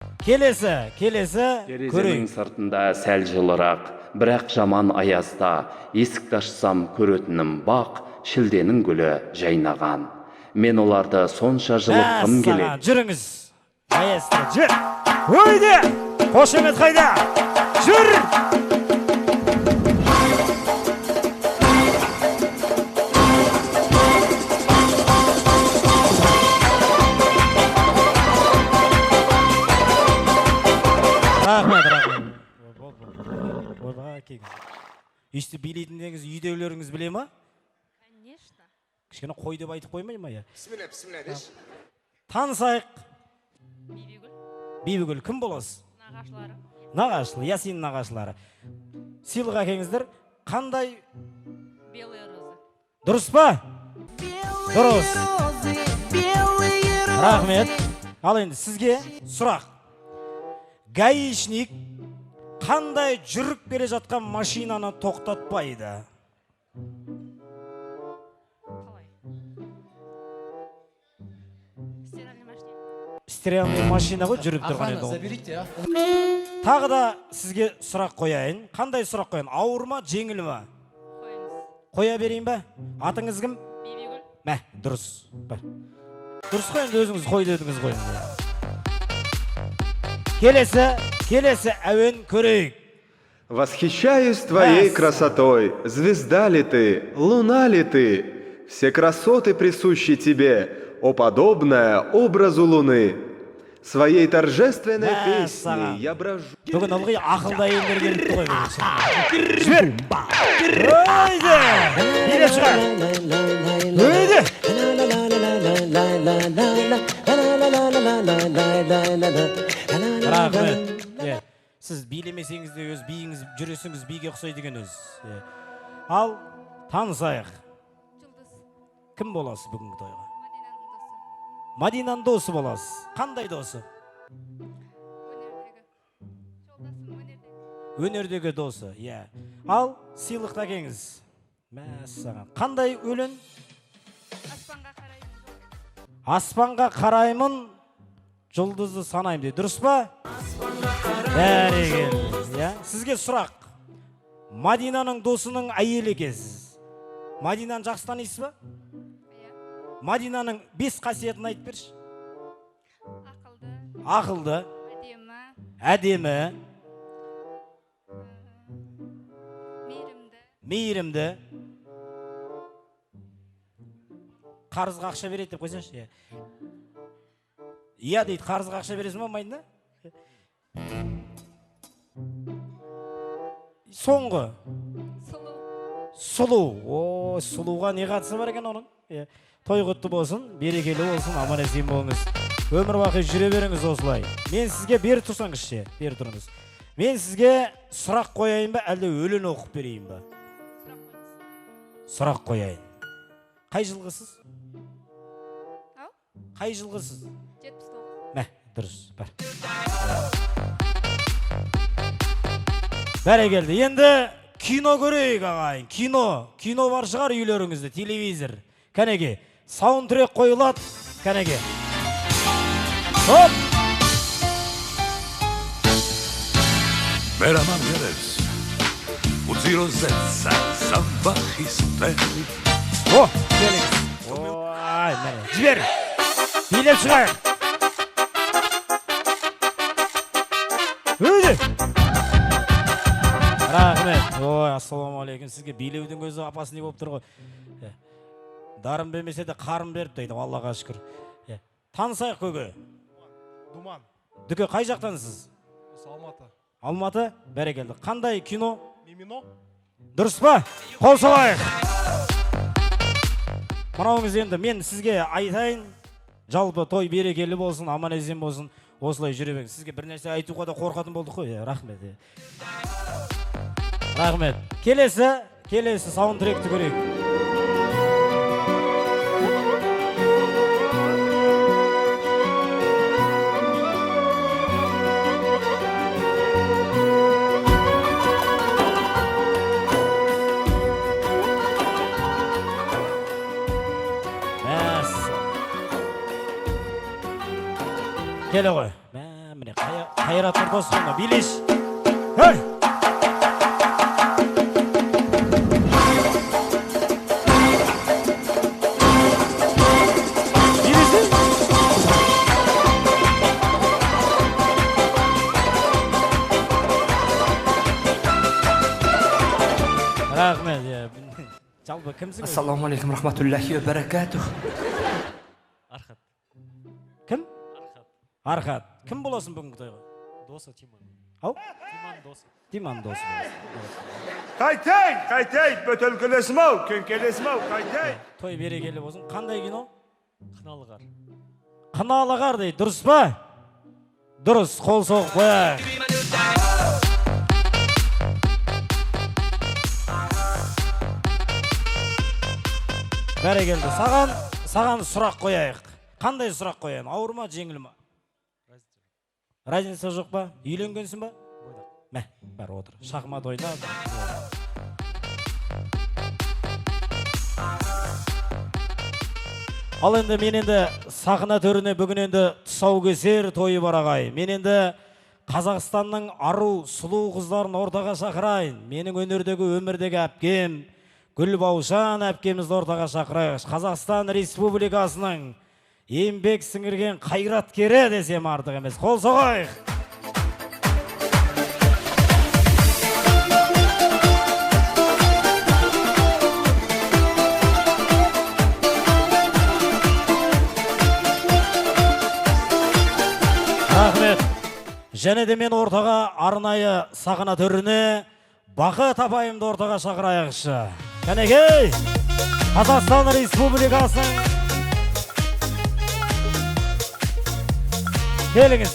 Келесі, келесі Терезенің көрейік. Сыртында сәл жылырақ, бірақ жаман аязда. Есікті ашсам, көретінім бақ, шілденің гүлі жайнаған. Мен оларды сонша жылытқым Мәссаған, келеді. жүріңіз. Маэстро, жүр. Өйде! Қошемет қайда? Жүр! Рахмет, рахмет. Ойбай, келіңіз. Өйстіп билейтіндеріңіз үйдегілеріңіз біле ма? Конечно. Кішкене қой деп айтып қоймай ма, я? Бісміллә, бісміллә деші. Танысайық. Бибігүл. Бибігүл, кім боласыз? Нағашылары. Нағашылы, Ясин нағашылары. Сыйлық әкеңіздер қандай? Белые розы. Дұрыс па? Дұрыс. Рахмет. Ал енді сізге сұрақ. Гаишник қандай жүріп келе жатқан машинаны тоқтатпайды? Қалай? Стиральный машина. Стиральный машина ғой жүріп тұрған Охрана, енді ол. заберите, а. Тағы да сізге сұрақ қояйын. Қандай сұрақ қояйын? Ауыр ма, жеңіл ма? Қойыңыз. Қоя берейін ба? Атыңыз кім? Бибігүл. Мә, дұрыс. Бар. Дұрыс қой, енді өзіңіз қой дедіңіз ғой енді. Келесі, келесі әуен көрейік. Восхищаюсь твоей Мәссаған. Красотой, звезда ли ты, луна ли ты? Все красоты присущи тебе, о подобная образу луны. Своей торжественной Мәссаған. песней я брожу. Бүгін ылғи ақылды әйелдер келіпті ғой бүгін. Жібер. Өйде. Билеп шығайық. Өйде. Рахмет. Иә. Сіз билемесеңіз де, өз биіңіз, жүрісіңіз биге ұқсайды екен өзі. Иә. Ал танысайық. Жұлдыз. Кім боласыз бүгінгі тойға? Мадинаның досы. Мадинаның досы боласыз. Қандай досы? Өнердегі. Жолдасым өнердегі. Өнердегі досы, иә. Ал сыйлықты әкеңіз. Мәссаған. Қандай өлең? Аспанға қараймын. Аспанға қараймын, жұлдызды санаймын дейді. Дұрыс па? Бәрекелді. Иә. Сізге сұрақ. Мадинаның досының әйелі екенсіз. Мадинаны жақсы танисыз ба? Иә. Мадинаның бес қасиетін айтып берші. Ақылды, Ақылды, әдемі, әдемі, мейірімді, мейірімді. Қарызға ақша береді деп қойсаңшы. Иә. Иә дейді, қарызға ақша бересің ба, Мадина? Соңғы. Сұлу. Сұлу. О, сұлуға не қатысы бар екен оның? Иә. Той құтты болсын, берекелі болсын, аман есен болыңыз. Өмір бақи жүре беріңіз осылай. Мен сізге, бері тұрсаңызшы, бері тұрыңыз. Мен сізге сұрақ қояйын ба, әлде өлең оқып берейін ба? Сұрақ қойыңыз. Сұрақ қояйын. Қай жылғысыз? Ау? Қай жылғысыз? 79. Мә, дұрыс, бар. Бәрекелді. Енді кино көрейік, ағайын. Кино. Кино бар шығар үйлеріңізде, телевизор. Кәнеке, саундтрек қойылады. Кәнеке. Хоп! Mera Mangeres, u zeca zavahisteri. О, келіңіз. Ой, міне. Жібер. Билеп шығайық. Өйде. Рахмет. Ой, ассалаумағалейкум. Сізге билеудің өзі опасный болып тұр ғой. Е, дарын бермесе де қарын беріп дейді, Аллаға шүкір. Е, танысайық, көке. Думан. Дүке, қай жақтансыз? Осы Алматы. Алматы, бәрекелді. Қандай кино? Мимино. Дұрыс па? Қол соғайық. Мынауыңыз енді мен сізге айтайын, жалпы той берекелі болсын, аман есен болсын, осылай жүре беріңіз. Сізге бір нәрсе айтуға да қорқатын болдық қой. Иә, рахмет. Иә. Рахмет. Келесі, келесі саундтректі көрейік. Мәссаған. Келе ғой. Мә, міне қай Қайрат Нұртас қой мынау. Билеші. Ей! Билеші. Рахмет, иә. Жалпы кімсің өзің? Ассалаумағалейкум рахматуллахи ва баракатух. Архат. Кім? Архат. Архат. Кім боласың бүгінгі тойға? Досы Тиман. Ау? Тиман досы. Диман досы боласың. Қайтайын, қайтайын, бөтелкелесім ау, кеңкелесім ау, қайтайын. Той берекелі болсын. Қандай кино? Қыналы қар. Қыналы қар дейді. Дұрыс па? Дұрыс. Қол соғып қояйық. Бәрекелді. Саған сұрақ қояйық. Қандай сұрақ қояйын? Ауыр ма, жеңіл ма? Разница жоқ па? Үйленгенсің ба? Бойдақ. Мә, бар отыр. Шахмат ойна. Ал енді мен енді сахна төріне бүгін енді тұсаукесер тойы бар, ағай. Мен енді Қазақстанның ару, сұлу қыздарын ортаға шақырайын. Менің өнердегі, өмірдегі әпкем Гүлбаушан әпкемізді ортаға шақырайық. Қазақстан Республикасының еңбек сіңірген қайраткері десем артық емес. Қол соғайық. Рахмет. Және де мен ортаға арнайы сахна төріне Бақыт апайымды ортаға шақырайықшы. Кәнекей, Қазақстан Республикасының, келіңіз.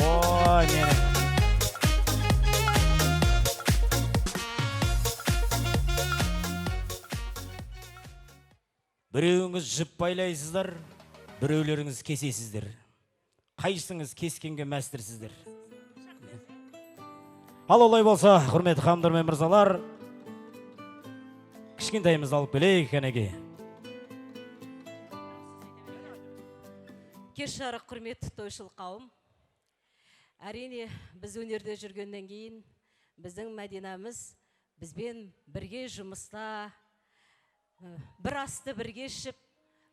Ой, менің. Біреуіңіз жіп байлайсыздар, біреулеріңіз кесесіздер. Қайсыңыз кескенге мәстірсіздер? Ал олай болса, құрметті ханымдар мен мырзалар, кішкентайымызды алып келейік, кәнекей. Кеш жарық, құрметті тойшыл қауым. Әрине, біз өнерде жүргеннен кейін біздің Мәдинамыз бізбен бірге жұмыста, бір асты бірге ішіп,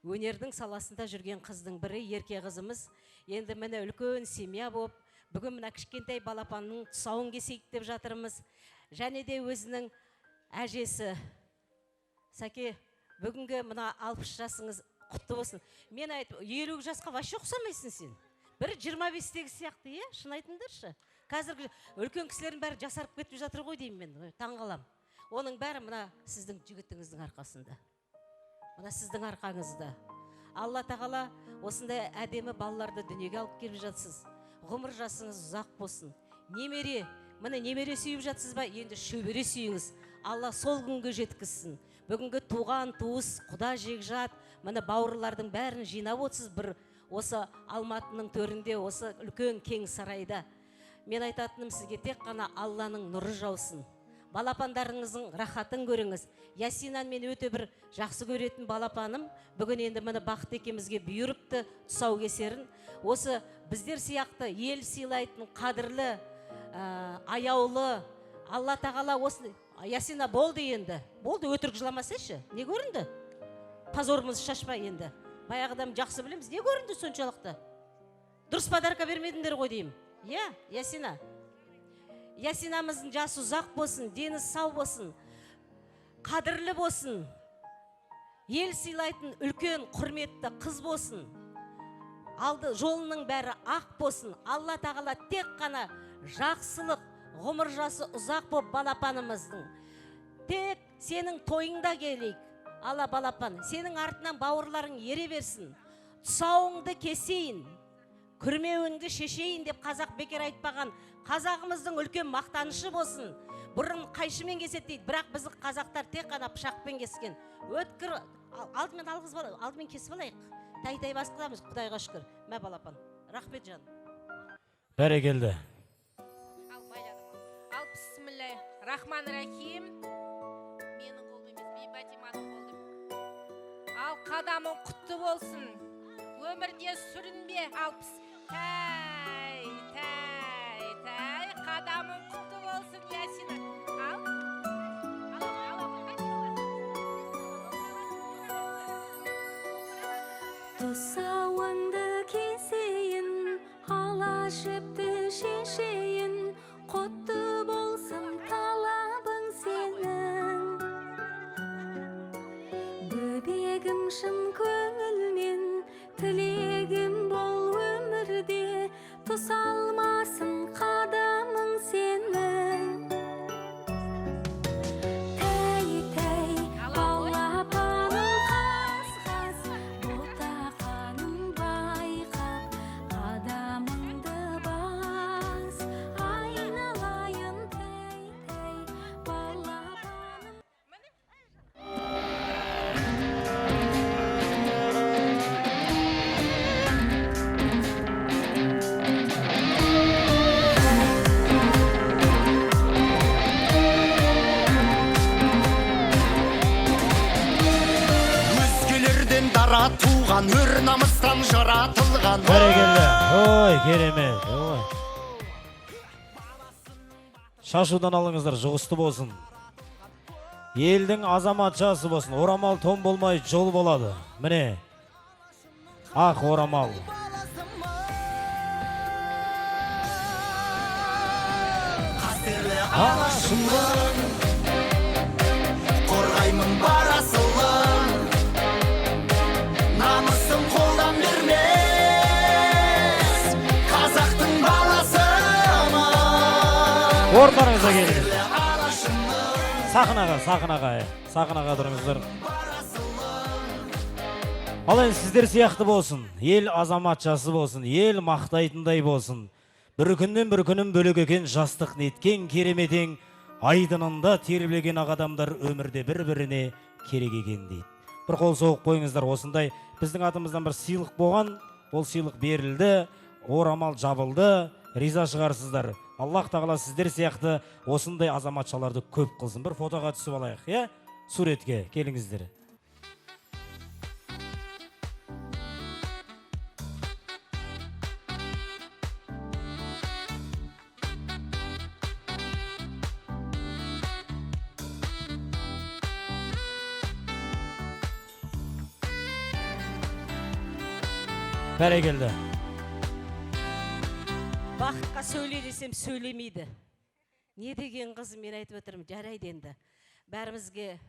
өнердің саласында жүрген қыздың бірі, ерке қызымыз. Енді міне үлкен семья болып, бүгін мына кішкентай балапанның тұсауын кесейік деп жатырмыз. Және де өзінің әжесі Сәке, бүгінгі мына 60 жасыңыз құтты болсын. Мен айтып, 50 жасқа вообще ұқсамайсың сен. Бір 25-тегі сияқты, е? Шын айтыңдаршы. Қазіргі үлкен кісілердің бәрі жасарып кетіп жатыр ғой деймін мен, таңғалам. Оның бәрі мына сіздің жігітіңіздің арқасында. Мына сіздің арқаңызда. Алла тағала осындай әдемі балаларды дүниеге алып келіп жатсыз. Ғұмыр жасыңыз ұзақ болсын. Немере, міне немере сүйіп жатсыз ба, енді шөбере сүйіңіз. Алла сол күнге жеткізсін. Бүгінгі туған, туыс, құда жекжат, міне бауырлардың бәрін жинап отырсыз бір осы Алматының төрінде, осы үлкен кең сарайда. Мен айтатыным сізге тек қана Алланың нұры жаусын. Балапандарыңыздың рахатын көріңіз. Ясинан мен өте бір жақсы көретін балапаным. Бүгін енді міне Бақыт екемізге бұйырыпты тұсау кесерін. Осы біздер сияқты ел сыйлайтын қадірлі, аяулы Алла тағала осы Ясина болды енді. Болды, өтірік жыламасайшы. Не көрінді? Позорымызды шашпа енді. Баяғыдан жақсы білеміз. Не көрінді соншалықты? Дұрыс подарка бермедіңдер ғой деймін. Иә, Ясина. Ясинамыздың жасы ұзақ болсын, дені сау болсын, қадірлі болсын, ел сыйлайтын үлкен құрметті қыз болсын, алды жолының бәрі ақ болсын. Алла тағала тек қана жақсылық, ғұмыр жасы ұзақ болып балапанымыздың. Тек сенің тойыңда келейік, Алла балапан, сенің артынан бауырларың ере берсін. Тұсауыңды кесейін, күрмеуіңді шешейін деп қазақ бекер айтпаған. Қазағымыздың үлкен мақтанышы болсын. Бұрын қайшымен кеседі дейді, бірақ біздің қазақтар тек қана пышақпен кескен. Өткір, алдымен алғызып алайық, алдымен кесіп алайық. Тай-тай басқыламыз, Құдайға шүкір. Мә балапан. Рахмет жан. Бәрекелді. Ал байладым. Ал бісміллә рахман рахим. Менің қолым емес, Бибатиманың қолы. Ал қадамың құтты болсын. Өмірде сүрінбе, 60. Тұсауыңды кесейін, ала жіпті шешейін, құтты болсын талабың сенің. Бөбегім шын көңілмен, тілегім бол өмірде, тұсалмасын қадамың сенің. Тәй, тәй, балапаным қаз-қаз, ботақаным байқап, қадамыңды бас, айналайын тәй, тәй, балапаным. Өзгелерден дара туған, өр намыстан жаратылған. Бәрекелді, ой, керемет, ой. Шашудан алыңыздар, жұғысты болсын. Елдің азаматшасы болсын. Орамал тон болмай жол болады. Міне, ақ орамал. Қастерлі алашымның, қорғаймын бар асылын, намысым қолдан бермес, қазақтың баласымын. Орындарыңызға келіңіз. Сахнаға, сахнаға, сахнаға тұрыңыздар. Ал енді сіздер сияқты болсын, ел азаматшасы болсын, ел мақтайтындай болсын. Бір күннен бір күнім бөлек екен жастық неткен кереметең, айдынында тербелген ақ адамдар өмірде бір-біріне керек екен дейді. Бір қол соғып қойыңыздар, осындай біздің атымыздан бір сыйлық болған, ол сыйлық берілді, орамал жабылды, риза шығарсыздар. Аллах тағала сіздер сияқты осындай азаматшаларды көп қылсын. Бір фотоға түсіп алайық, иә? Суретке келіңіздер. Бәрекелді. Бақытқа сөйле десем сөйлемейді. Не деген қыз, мен айтып отырмын, жарайды енді. Бәрімізге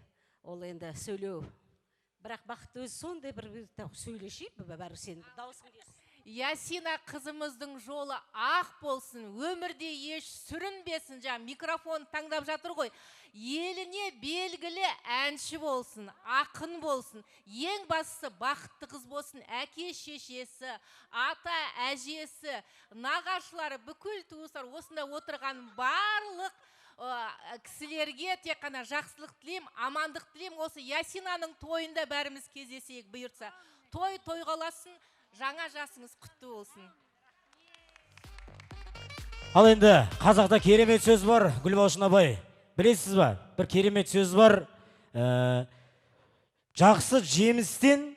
ол енді сөйлеу. Бірақ Бақыт өзі сондай бір сөйлеші, бәрі сен дауысың келсін. Ясина қызымыздың жолы ақ болсын, өмірде еш сүрінбесін, жаңа микрофон таңдап жатыр ғой. Еліне белгілі әнші болсын, ақын болсын, ең бастысы бақытты қыз болсын, әке шешесі, ата әжесі, нағашылары, бүкіл туыстар, осында отырған барлық кісілерге тек қана жақсылық тілеймін, амандық тілеймін. Осы Ясинаның тойында бәріміз кездесейік бұйыртса. Той тойға ұлассын, жаңа жасыңыз құтты болсын. Ал енді қазақта керемет сөз бар, Гүлбалшын апай. Білесіз ба? Бір керемет сөз бар. Жақсы жемістен,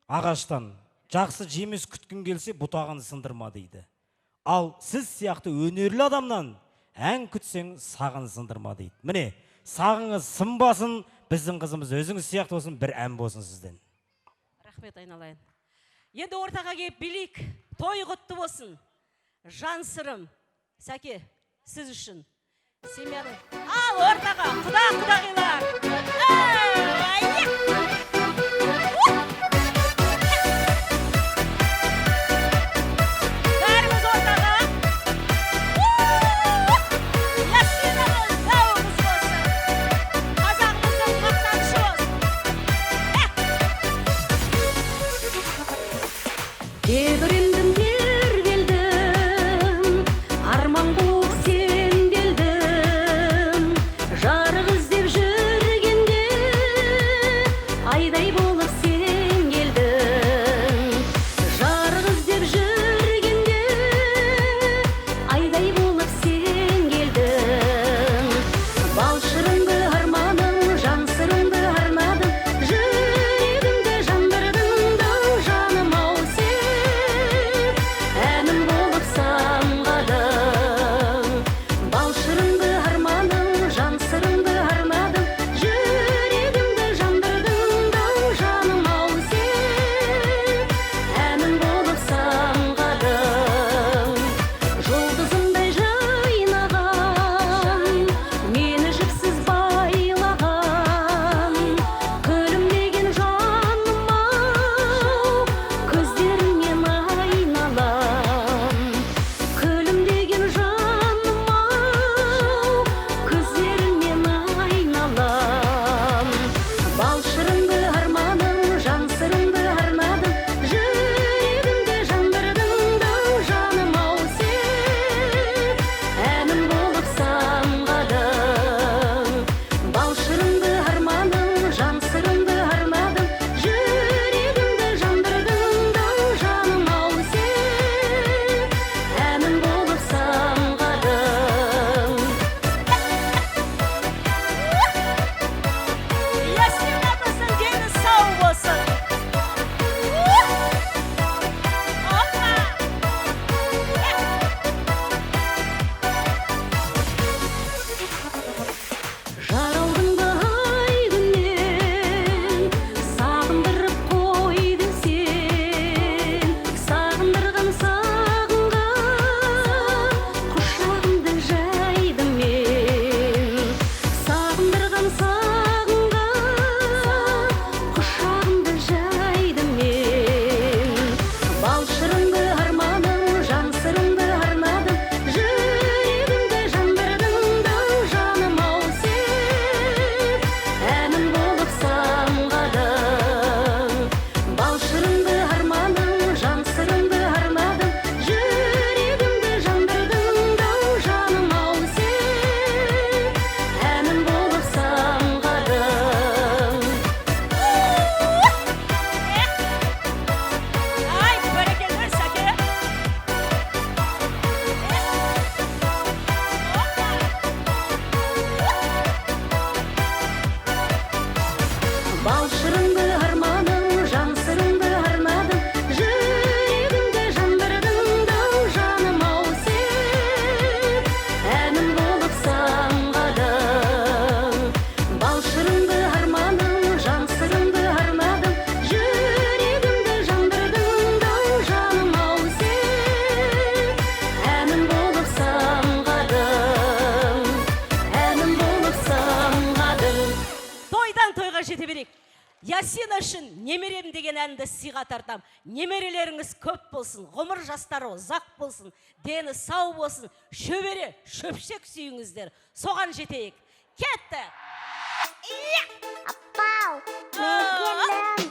ағаштан, жақсы жеміс күткің келсе, бұтағын сындырма дейді. Ал сіз сияқты өнерлі адамнан ән күтсең, сағын сындырма дейді. Міне, сағыңыз сынбасын, біздің қызымыз өзіңіз сияқты болсын, бір ән болсын сізден. Рахмет айналайын. Енді ортаға келіп билейік. Той құтты болсын. Жан сырым. Сәке, сіз үшін. Семьяның. Ал ортаға, құда құдағилар. Бәріміз ортаға. Ясинаның дауымыз болсын. Қазағымыздың мақтанышы болсын. Тебірендім тербелдім, арман қуып сенделдім, жарық іздеп жүргенде Деген әнді сыйға тартам. Немерелеріңіз көп болсын, ғұмыр жастары ұзақ болсын, дені сау болсын, шөбере, шөпшек сүйіңіздер. Соған жетейік. Кетті! Апау, мен.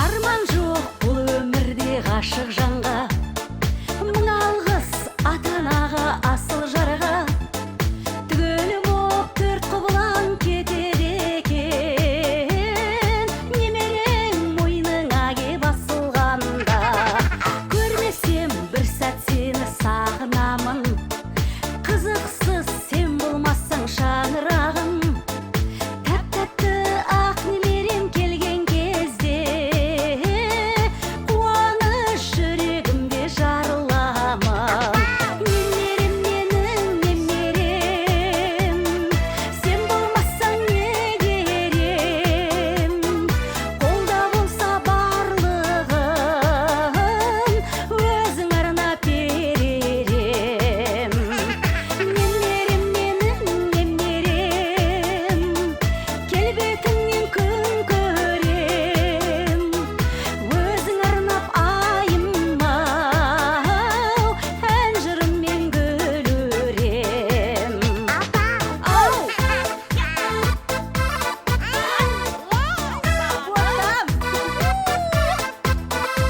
Арман жоқ бұл өмірде ғашық жанға, мың алғыс ата анаға, асыл жарға. Түгел боп төрт құбылаң кетеді екен, немерең мойныңа кеп асылғанда. Көрмесем бір сәт сені сағынамын, қызықсыз сен болмасаң шаңырағым. Тәп-тәтті ақ немерем келген кезде, қуаныш жүрегімде жарыламын. Немерем менің, немерем, сен болмасаң не дерем? Қолда болса барлығын, өзің арнап берер ем. Немерем менің, немерем, келбетіңнен күн көрем. Өзің арнап айым ау, ән жырыммен гүл өрем. Ау! Ботам!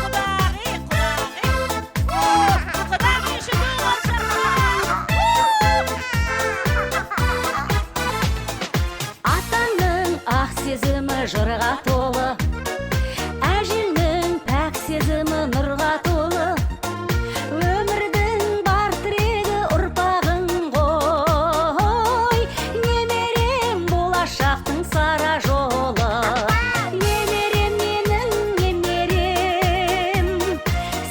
Құдағи, құдағи. Құдағи шүкір Атаңның ақ сезімі жырға толы, әжеңнің пәк сезімі нұрға толы. Өмірдің бар тірегі ұрпағың ғой, немерем болашақтың сара жолы. Немерем менің, немерем,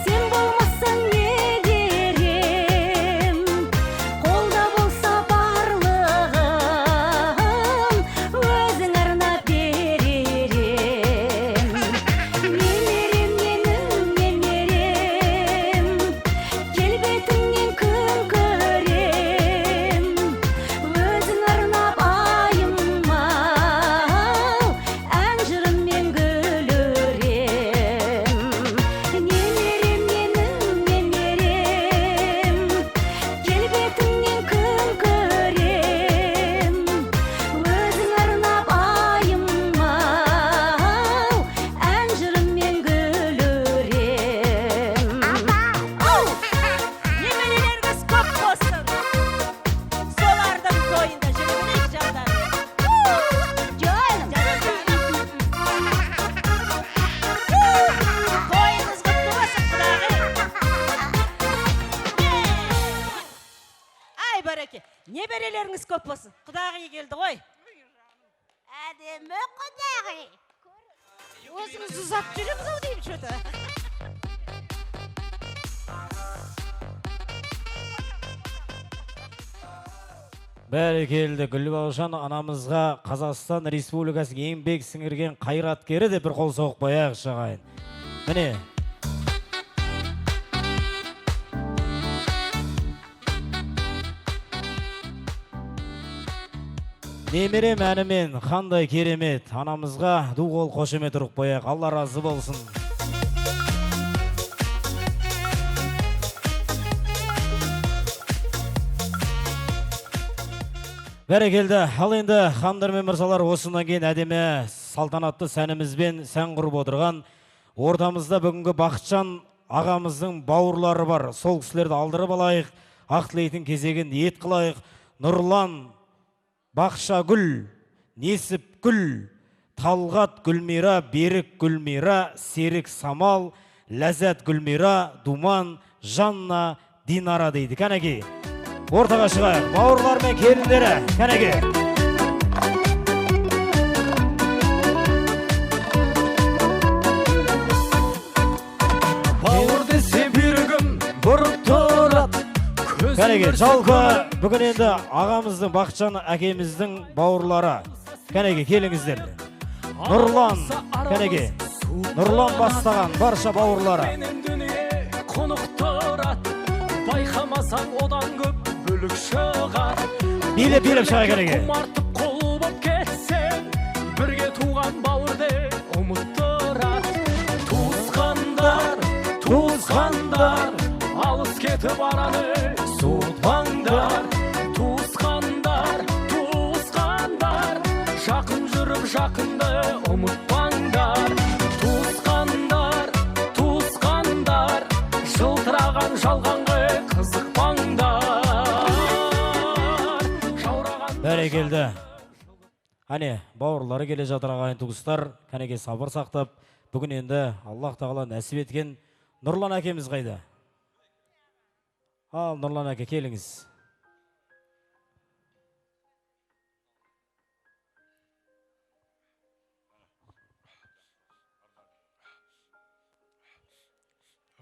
сен болмасаң не дер ем? Қолда болса барлығын, өзің арнап берер ем. Немерем менің, немерем, келбетіңнен күн көрем. Өзің арнап айым ау, ән жырыммен гүл өрем. Немерем менің, немерем, келбетіңнен күн көрем. Өзің арнап айым ау, ән жырыммен гүл өрем. Ау! Немерелеріңіз көп болсын. Солардың тойында жүре берейік, жандар. Жаным! Тойыңыз құтты болсын, құдағи. Ай, бәреке. Немерелеріңіз көп болсын. Құдағи келді ғой. Әдемі құдағи. Өзіңіз ұзатып жүреміз ау деймін что-то. Бәрекелді, Гүлбаушан анамызға Қазақстан Республикасының еңбек сіңірген қайраткері деп бір қол соғып қояйықшы, ағайын. Міне. Немерем әнімен қандай керемет, анамызға ду қол қошемет ұрып қояйық. Алла разы болсын. Бәрекелді. Ал енді хандар мен мырзалар, осыдан кейін әдемі салтанатты сәнімізбен сән құрып отырған ортамызда бүгінгі Бақытжан ағамыздың бауырлары бар. Сол кісілерді алдырып алайық, ақ тілейтін кезегін ет қылайық. Нұрлан, Бақшагүл, Несіпгүл, Талғат Гүлмира, Берік Гүлмира, Серік Самал, Ләззат Гүлмира, Думан, Жанна, Динара дейді. Кәнеки, ортаға шығайық. Бауырлар мен келіндері, кәнеки. Бауыр десе бүйрегім бұрып тұрады. Кәнеки, жалпы бүгін енді ағамыздың, Бақытжан әкеміздің бауырлары. Кәнеки, келіңіздер. Нұрлан, кәнеке. Нұрлан бастаған барша бауырлары. Дүние қонықтырады, байқамасаң одан көп бүлік шығар. Билеп билеп шыға кәнеке. Құмартып қол боп кетсең, бірге туған бауырды ұмыттырады. Туысқандар, туысқандар, алыс кетіп араны суытпаңдар. Туысқандар, туысқандар, жақын жүріп жақынды ұмытпаңдар. Туысқандар, туысқандар, жылтыраған жалғанға қызықпаңдар. Бәрекелді. Әне, бауырлары келе жатыр, ағайын туыстар, кәнеке сабыр сақтап, бүгін енді Аллах тағала нәсіп еткен Нұрлан әкеміз қайда? Ал, Нұрлан әке, келіңіз.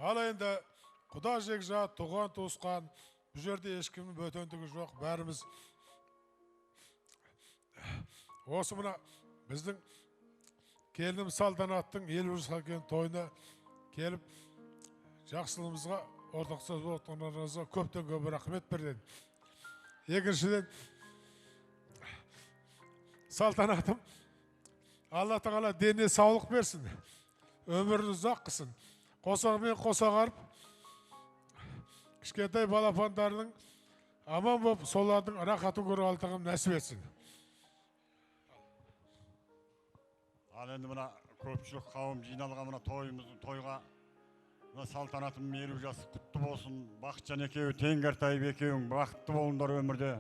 Ал енді құда жекжат, туған туысқан, бұл жерде ешкімнің бөтендігі жоқ, бәріміз осы мына біздің келінім Салтанаттың 50 жасқа келген тойына келіп жақсылығымызға ортақтасып отырғандарыңызға көптен көп рахмет бірден. Екіншіден, Салтанатым Алла тағала деніне саулық берсін, өмірін ұзақ қылсын. Қосағымен қосағарып, кішкентай балапандарының аман болып, солардың рахатын көріп алтығын нәсіп етсін. Ал енді мына көпшілік қауым жиналған мына тойға мына Салтанатым 50 жасы құтты болсын. Бақытжан екеуі тең қартайып екеуің бақытты болыңдар өмірде.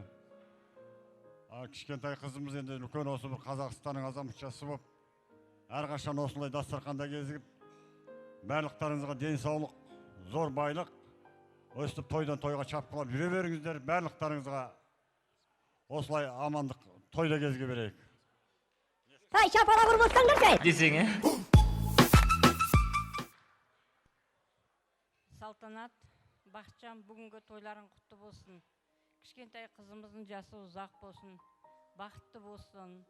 Кішкентай қызымыз енді үлкен осы бір Қазақстанның азаматшасы болып, әрқашан осылай дастарханда кезігіп, барлықтарыңызға денсаулық, зор байлық, өстіп тойдан тойға шапқылап жүре беріңіздер. Барлықтарыңызға осылай амандық тойда кезіге берейік. Ай, шапалақ ұрып отырсаңдар. Десең, е? Салтанат, Бақытжан, бүгінгі тойларың құтты болсын. Кішкентай қызымыздың жасы ұзақ болсын, бақытты болсын.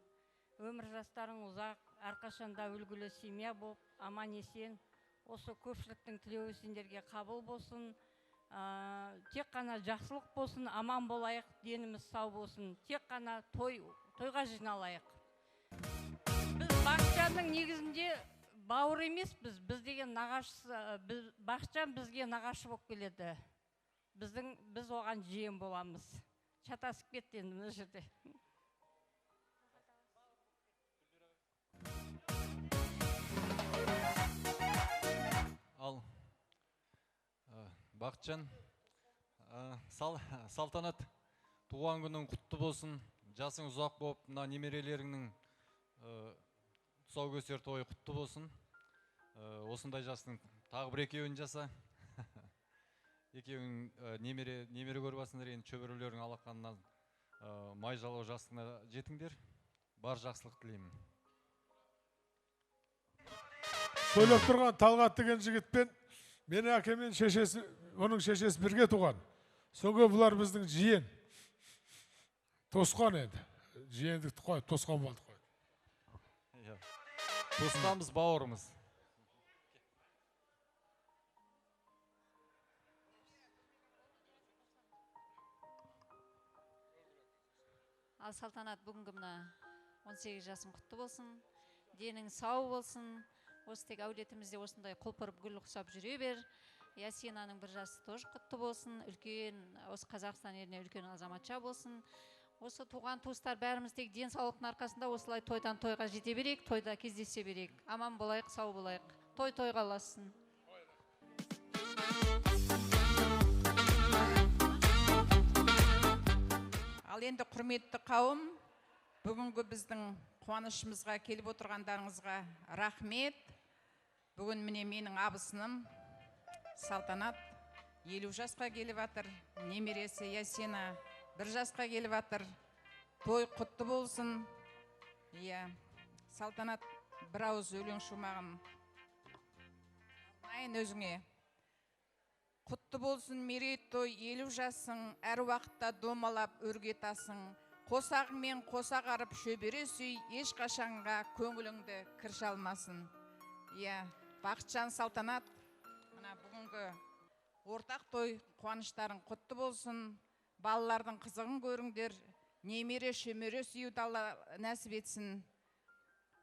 Өмір жастарың ұзақ, әрқашанда үлгілі семья болып, аман есен. Осы көпшіліктің тілеуі сендерге қабыл болсын. Тек қана жақсылық болсын, аман болайық, деніміз сау болсын. Тек қана тойға жиналайық. Біз Бақытжанның негізінде бауыр емеспіз, біз деген нағашысы, Бақытжан бізге нағашы болып келеді. Біз оған жиен боламыз. Шатасып кетті енді мына жерде. Ал, Бақытжан, Салтанат, туған күнің құтты болсын, жасың ұзақ болып, мына немерелеріңнің тұсаукесер тойы құтты болсын. Осындай жастың тағы бір екеуін жаса. Екеуің немере көріп алсыңдар, енді шөберелерің алақанынан май жалау жастығына жетіңдер. Бар жақсылық тілеймін. Сөйлеп тұрған Талғат деген жігітпен менің әкеммен шешесі, оның шешесі бірге туған. Соңғы бұлар біздің жиен. Туысқан енді. Жиендікті қойып, туысқан болдық қой. Туысқанбыз, бауырымыз. Ал Салтанат, бүгінгі мына 18 жасың құтты болсын, денің сау болсын. Осы тек әулетімізде осындай құлпырып гүл ұқсап жүре бер. Ясинаның бір жасы тоже құтты болсын, үлкен осы Қазақстан еліне үлкен азаматша болсын. Осы туған туыстар бәріміз тек денсаулықтың арқасында осылай тойдан тойға жете берейік, тойда кездесе берейік. Аман болайық, сау болайық. Той тойға ұлассын. Ал енді құрметті қауым, бүгінгі біздің қуанышымызға келіп отырғандарыңызға рахмет. Бүгін міне менің абысыным Салтанат 50 жасқа келіп жатыр, немересі Ясина 1 жасқа келіп жатыр. Той құтты болсын. Иә, Салтанат, бір ауыз өлең шумағын арнайын өзіңе. Құтты болсын мерейтой 50 жасың, әр уақытта домалап өрге тасың. Қосағыңмен қоса қарып шөбере сүй, ешқашанға көңіліңді кір шалмасын. Иә, Бақытжан, Салтанат, мына бүгінгі ортақ той қуаныштарың құтты болсын. Балалардың қызығын көріңдер, немере шөмере сүюді Алла нәсіп етсін.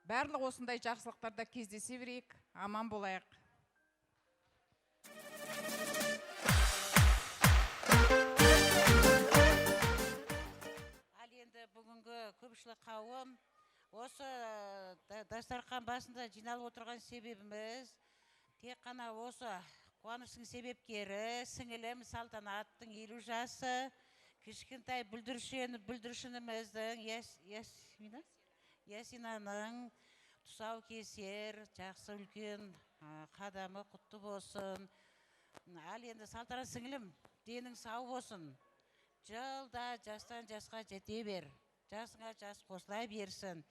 Барлық осындай жақсылықтарда кездесе берейік, аман болайық. Ал енді бүгінгі көпшілік қауым, осы дастархан басында жиналып отырған себебіміз тек қана осы қуаныштың себепкері сіңілім Салтанаттың 50 жасы, кішкентай бүлдіршініміздің Ясмина, Ясинаның тұсау кесер жақсы үлкен қадамы құтты болсын. Ал енді Салтанат сіңілім, денің сау болсын. Жылда жастан жасқа жете бер. Жасыңа жас қосыла берсін.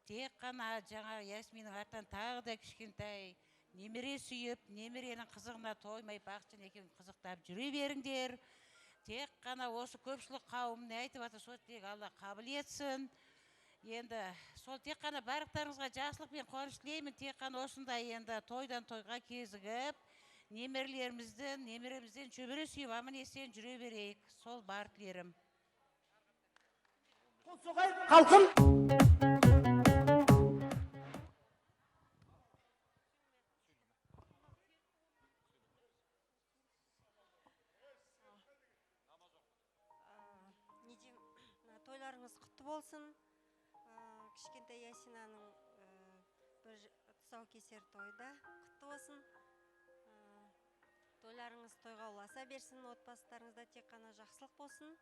Тек қана жаңа Ясминнің артынан тағы да кішкентай немере сүйіп, немеренің қызығына тоймай Бақытжан екеуің қызықтап жүре беріңдер. Тек қана осы көпшілік қауым не айтып жатыр, сол тек Алла қабыл етсін. Енді сол тек қана барлықтарыңызға жақсылық пен қуаныш тілеймін. Тек қана осындай енді тойдан тойға кезігіп, немерелерімізден, немеремізден шөбере сүйіп, аман есен жүре берейік. Сол бар тілерім. Халқым. Не деймін, мына тойларыңыз құтты болсын. Кішкентай Ясинаның бір тұсаукесер тойы да құтты болсын. Тойларыңыз тойға ұласа берсін, отбасыларыңызда тек қана жақсылық болсын.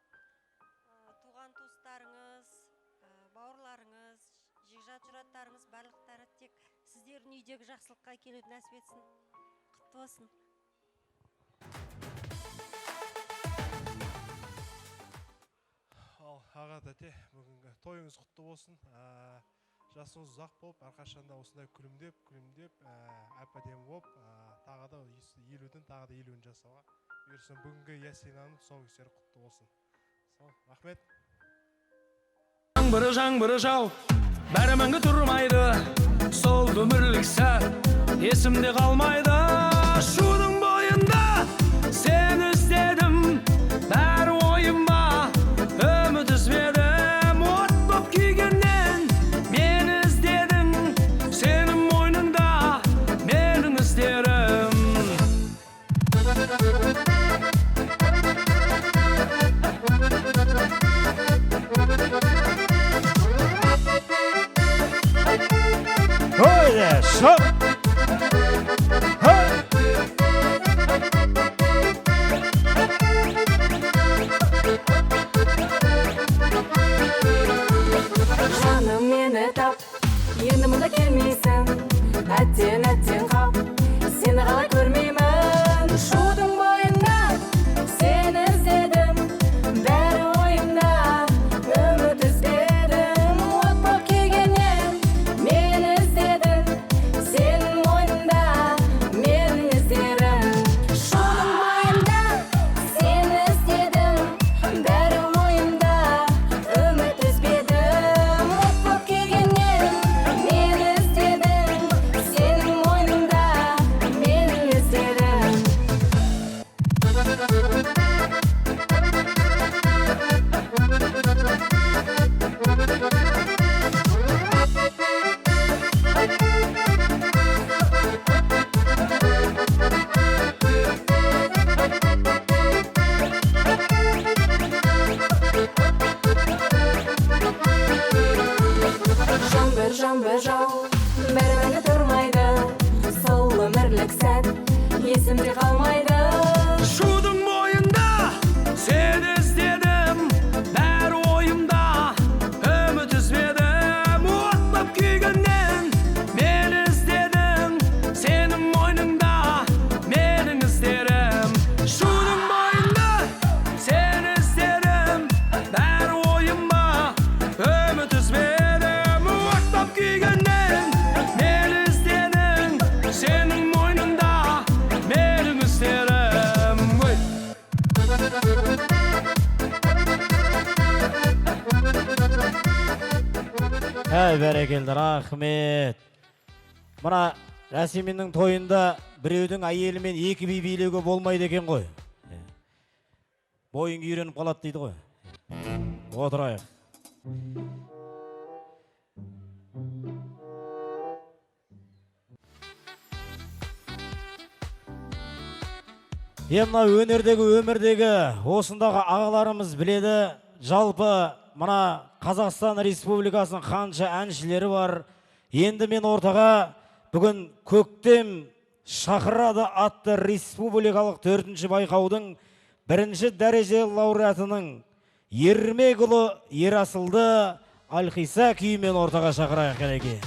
Туған туыстарыңыз, бауырларыңыз, жекжат жұраттарыңыз барлықтары тек сіздердің үйдегі жақсылыққа келуді нәсіп етсін. Құтты болсын. Ал аға, тәте, бүгінгі тойыңыз құтты болсын. Жасыңыз ұзақ болып, әрқашанда осындай күлімдеп, күлімдеп, әп әдемі болып, тағы да 50-дің тағы да 50-ін жасауға бұйырсын. Бүгінгі Ясинаның тұсаукесері құтты болсын. Сол, рахмет. Жаңбыры, жаңбыры жау, бәрі мәңгі тұрмайды. Сол өмірлік сәт есімде қалмайды. Шудың бойында сені іздедім, бәрі ойыма үміт үзбедім. От боп күйгеннен мені іздедің, сенің мойныңда менің іздерім. Haydi, şop. Hey. Жаным, мені тап, енді мұнда келмейсің. Әттең, әттең, қап, сені қалай көрмеймін. Шудың бойында сені іздедім, бәрі ойымда үміт үзбедім. От боп күйгеннен мені іздедің, сенің мойныңда менің іздерім. Шудың бойында сені іздедім, бәрі ойымда үміт үзбедім. От боп күйгеннен мені іздедің, сенің мойныңда менің іздерім. Жаңбыр, жаңбыр жау, бәрі мәңгі тұрмайды. Сол өмірлік сәт есімде қалмайды. Шудың бойында Әй, бәрекелді, рахмет. Мына Рәсеминнің тойында біреудің әйелімен екі би билеуге болмайды екен ғой. Бойың үйреніп қалады дейді ғой. Отырайық. Мына өнердегі, өмірдегі осындағы ағаларымыз біледі, жалпы мына Қазақстан Республикасының қанша әншілері бар. Енді мен ортаға бүгін Көктем шақырады атты республикалық 4-ші байқаудың 1-ші дәреже лауреатының Ермекұлы Ерасылды Әлқиса күйімен ортаға шақырайық, кәнеки.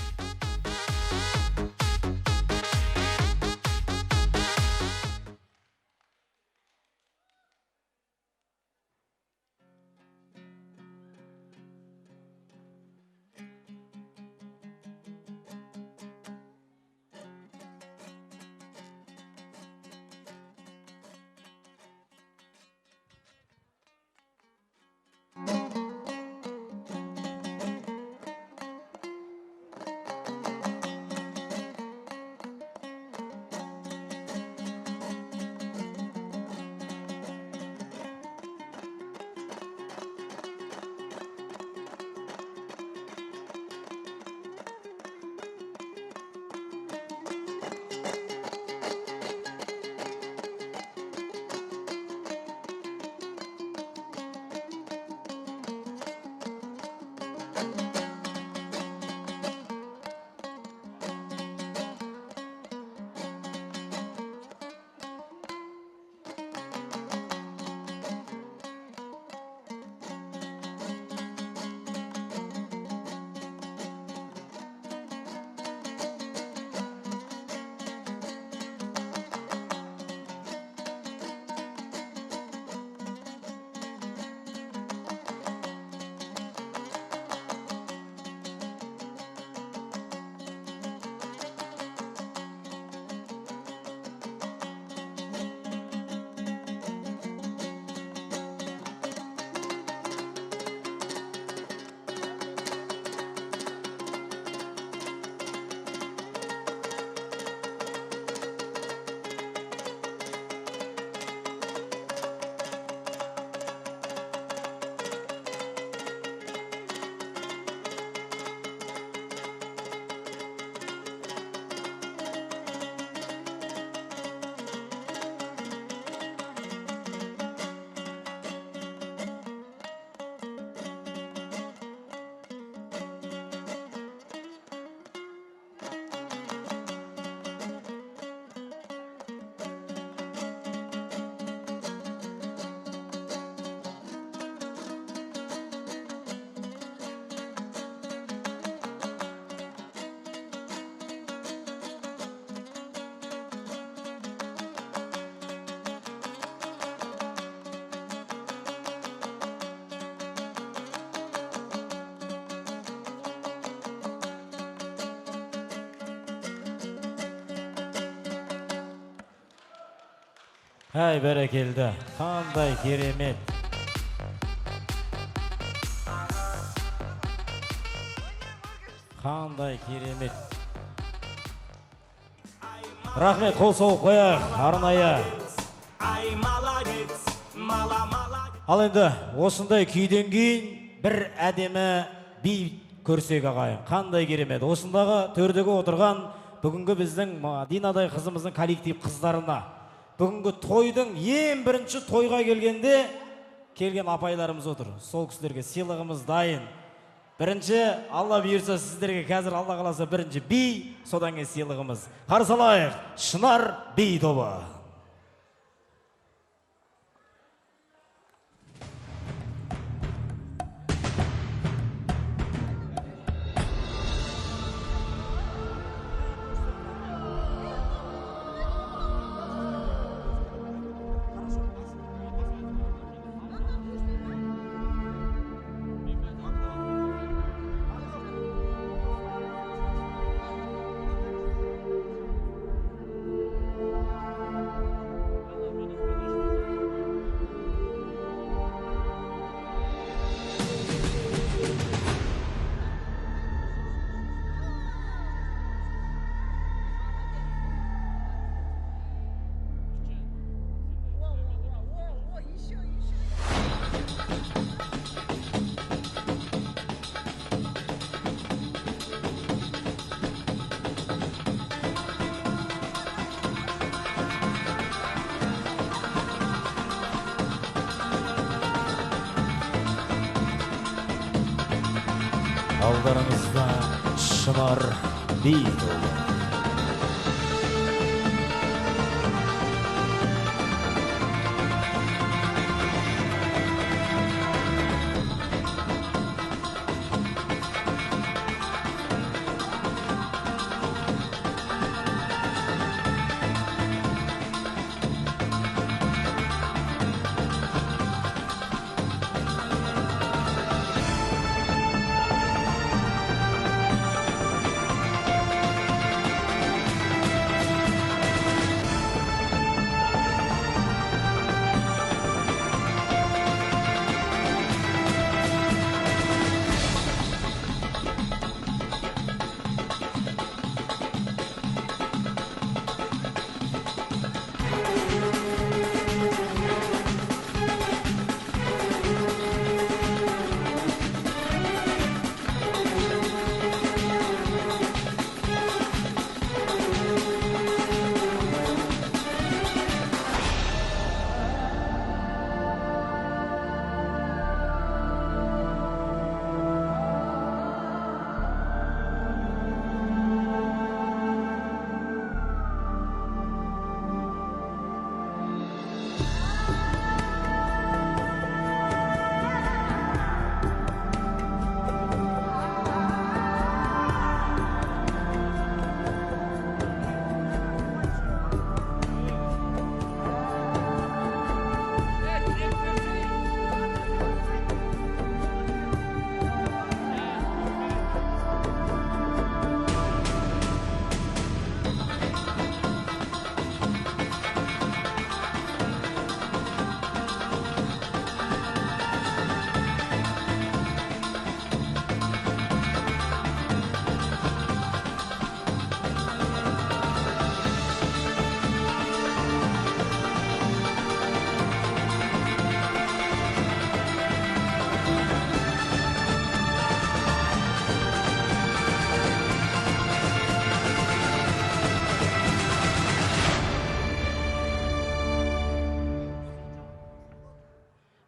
Әй, бәрекелді, қандай керемет. Қандай керемет. Рахмет, қол соғып қояйық арнайы. Ал енді осындай күйден кейін бір әдемі би көрсек ағайын. Қандай керемет. Осындағы төрдегі отырған бүгінгі біздің Мадинадай қызымыздың коллектив қыздарына, бүгінгі тойдың ең бірінші тойға келгенде келген апайларымыз отыр. Сол кісілерге сыйлығымыз дайын. Бірінші, Алла бұйырса, сіздерге қазір Алла қаласа бірінші би, содан кейін сыйлығымыз. Қарсы алайық, Шынар би тобы. Thank Алдарыңызда Шынар би тобы.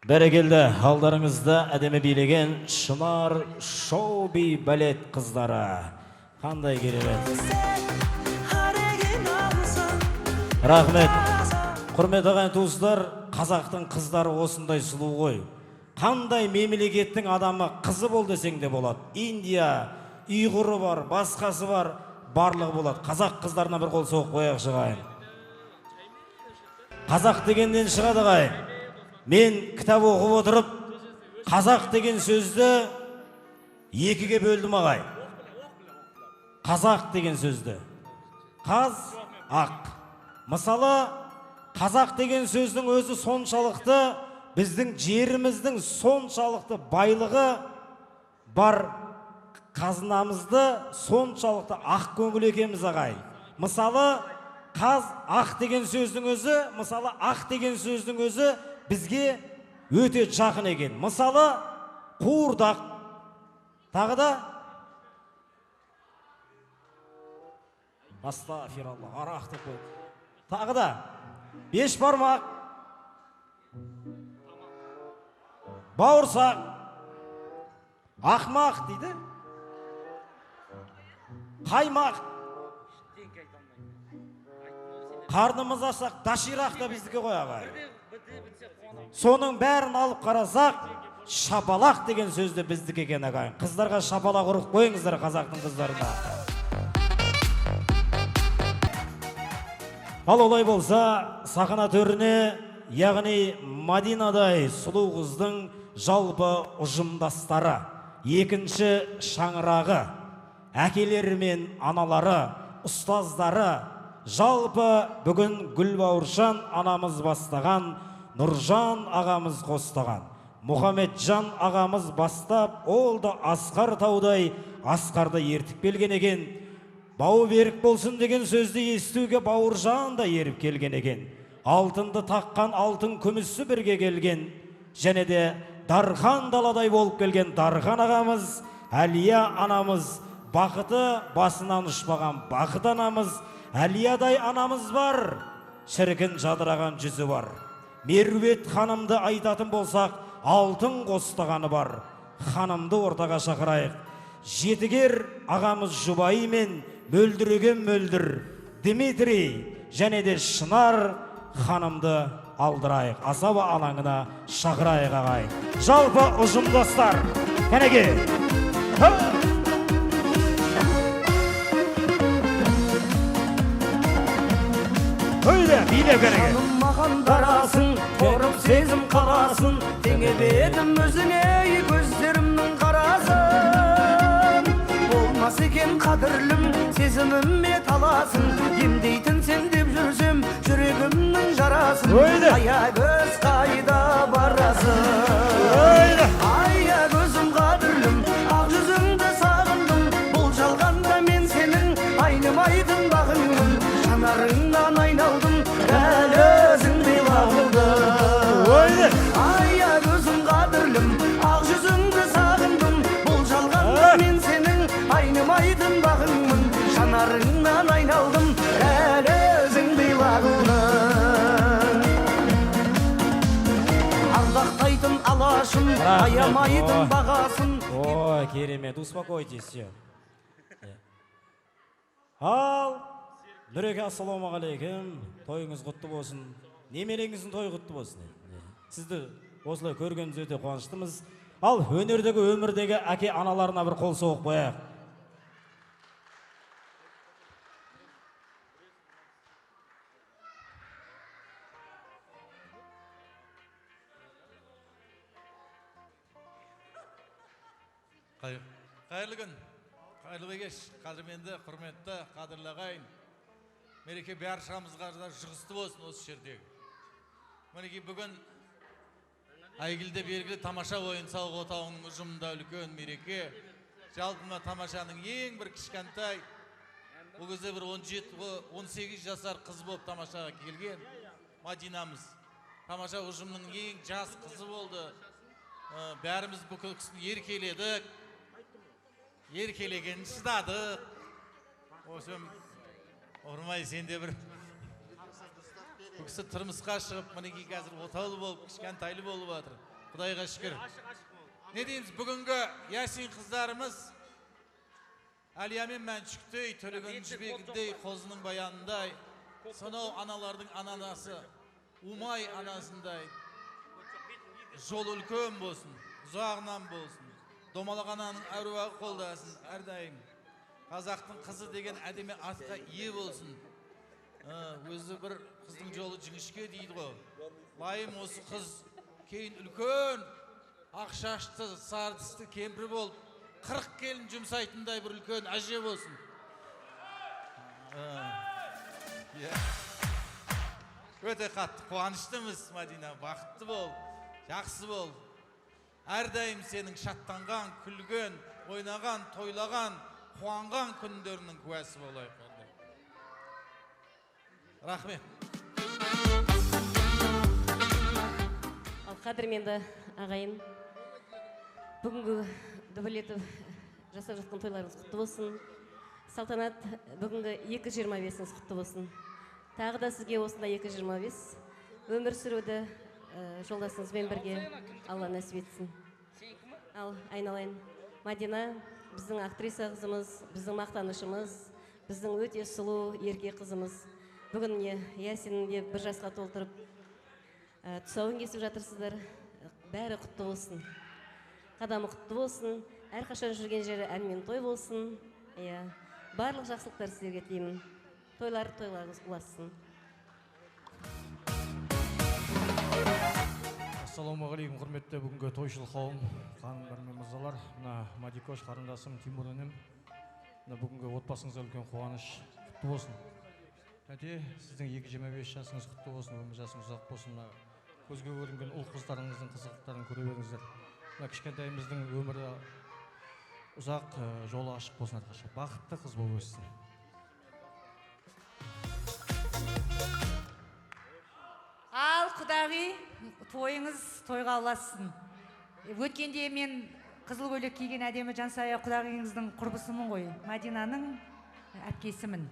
Бәрекелді, алдарыңызда әдемі билеген Шынар шоу би балет қыздары. Қандай керемет. Рахмет. Құрметті ағайын туыстар, қазақтың қыздары осындай сұлу ғой. Қандай мемлекеттің адамы қызы бол десең де болады. Индия, ұйғыры бар, басқасы бар, барлығы болады. Қазақ қыздарына бір қол соғып қояйықшы ағайын. Қазақ дегеннен шығады ағайын. Мен кітап оқып отырып, қазақ деген сөзді екіге бөлдім ағай. Қазақ деген сөзді. Қаз, ақ. Мысалы, қазақ деген сөздің өзі соншалықты, біздің жеріміздің соншалықты байлығы бар, қазынамызды соншалықты ақ көңіл екенбіз ағай. Мысалы, қаз, ақ деген сөздің өзі, мысалы, ақ деген сөздің өзі бізге өте жақын екен. Мысалы, қуырдақ, тағы да астағфиралла, арақ деп қойды. Тағы да бешбармақ, бауырсақ, ақмақ дейді, қаймақ, қарнымыз ашсақ, доширак та біздікі ғой ағай. Соның бәрін алып қарасақ, шапалақ деген сөзді біздікі екен ағайын. Қыздарға шапалақ ұрып қойыңыздар, қазақтың қыздарына. Ал олай болса, сахна төріне, яғни Мадинадай сұлу қыздың жалпы ұжымдастары, екінші шаңырағы, әкелері мен аналары, ұстаздары, жалпы бүгін Гүлбауыржан анамыз бастаған, Нұржан ағамыз қостаған, Мұхамеджан ағамыз бастап, ол да асқар таудай асқарды ертіп келген екен. Бауы берік болсын деген сөзді естуге Бауыржан да еріп келген екен. Алтынды таққан алтын күмісі бірге келген, және де дархан даладай болып келген дархан ағамыз, Әлия анамыз, бақыты басынан ұшпаған бақыт анамыз, Әлиядай анамыз бар, шіркін жадыраған жүзі бар. Меруерт ханымды айтатын болсақ, алтын қостағаны бар. Ханымды ортаға шақырайық. Жетігер ағамыз жұбайы мен мөлдіреген мөлдір Дмитрий және де Шынар ханымды алдырайық, асаба алаңына шақырайық ағайын. Жалпы ұжымдастар, кәнеке. Өйде, билеп кәнеке. Маған дарасың, торып сезім қаласын, теңеп едім өзіңе көздерімнің қарасын. Болмас екен қадірлім, сезіміме таласың, емдейтін сен деп жүрсем, жүрегімнің жарасын. Ая көз қайда барасың? Ая көзім қадірлім, ақ жүзіңді сағындым, бұл жалғанда мен сенің айнымайтын бағыңмын. Жанарыңнан айналдым, дәл өзіңдей лағылдым. Ая көзім қадірлім, ақ жүзіңді сағындым, бұл жалғанда мен сенің айнымайтын бағыңмын. Жанарыңнан айналдым, дәл өзіңдей лағылдым. Ардақтайтын алашым, аямайтын бағасын. Ой, керемет, успокойтесь все. Ал, Нұреке, ассалаумағалейкум, тойыңыз құтты болсын, немереңіздің тойы құтты болсын. Сізді осылай көргеніміз өте қуаныштымыз. Ал, өнердегі, өмірдегі әке аналарына бір қол соғып қояйық. Қайырлы күн, қайырлы кеш, қадірменді, құрметті, қадірлі ағайын. Мереке баршамызға да жұғысты болсын осы жердегі. Мінекей бүгін әйгілі белгілі тамаша ойын сауық отауының ұжымында үлкен мереке. Жалпы мына тамашаның ең бір кішкентай, ол кезде бір 17-18 жасар қыз болып тамашаға келген Мадинамыз. Тамаша ұжымының ең жас қызы болды. Бәріміз бүкіл кісіні еркеледік. Еркелегенін шыдадық. Осым ұрмай сен де бір бұл кісі тұрмысқа шығып, мінекей қазір отаулы болып, кішкентайлы болып жатыр. Құдайға шүкір. Не дейміз, бүгінгі Ясин қыздарымыз Әлия мен Мәншүктей, Төлеген Жібегіндей, Қозының баянындай, сонау аналардың анасы, Умай анасындай. Жол үлкен болсын, ұзағынан болсын, домалақ ананың әруағы қолдасын әрдайым. Қазақтың қызы деген әдемі атқа ие болсын. Өзі бір қыздың жолы жіңішке дейді ғой. Лайым осы қыз кейін үлкен ақ шашты, сары тісті кемпір болып, 40 келін жұмсайтындай бір үлкен әже болсын. Өте қатты қуаныштымыз, Мадина, бақытты бол, жақсы бол. Әрдайым сенің шаттанған, күлген, ойнаған, тойлаған, қуанған күндерінің куәсі болайық. Рахмет. Ал қадірменді ағайын, бүгінгі дүбірлетіп жасап жатқан тойларыңыз құтты болсын. Салтанат, бүгінгі 2.25-іңіз құтты болсын. Тағы да сізге осындай 2.25 өмір сүруді жолдасыңызбен бірге Алла нәсіп етсін. Ал айналайын, Мадина біздің актриса қызымыз, біздің мақтанышымыз, біздің өте сұлу ерке қызымыз. Бүгін міне Ясинді де бір жасқа толтырып, тұсауын кесіп жатырсыздар. Бәрі құтты болсын. Қадамы құтты болсын. Әрқашан жүрген жері ән мен той болсын. Барлық жақсылықтар сіздерге тілеймін. Тойлар тойларыңыз ұлассын. Ассалаумағалейкум, құрметті бүгінгі тойшыл қауым, ханымдар мен мырзалар. Мына Мадикош қарындасым Тимур інім, мына бүгінгі отбасыңызға үлкен қуаныш құтты болсын. Тәте, сіздің 2.25 жасыңыз құтты болсын, өмір жасыңыз ұзақ болсын. Мына көзге көрінген ұл қыздарыңыздың қызықтарын көре беріңіздер. Мына кішкентайымыздың өмірі ұзақ, жолы ашық болсын әрқашан. Бақытты қыз болып өссін. Ал құдағи, тойыңыз тойға ұлассын. Өткенде мен қызыл көйлек киген әдемі Жансая құдағиыңыздың құрбысымын ғой, Мадинаның әпкесімін.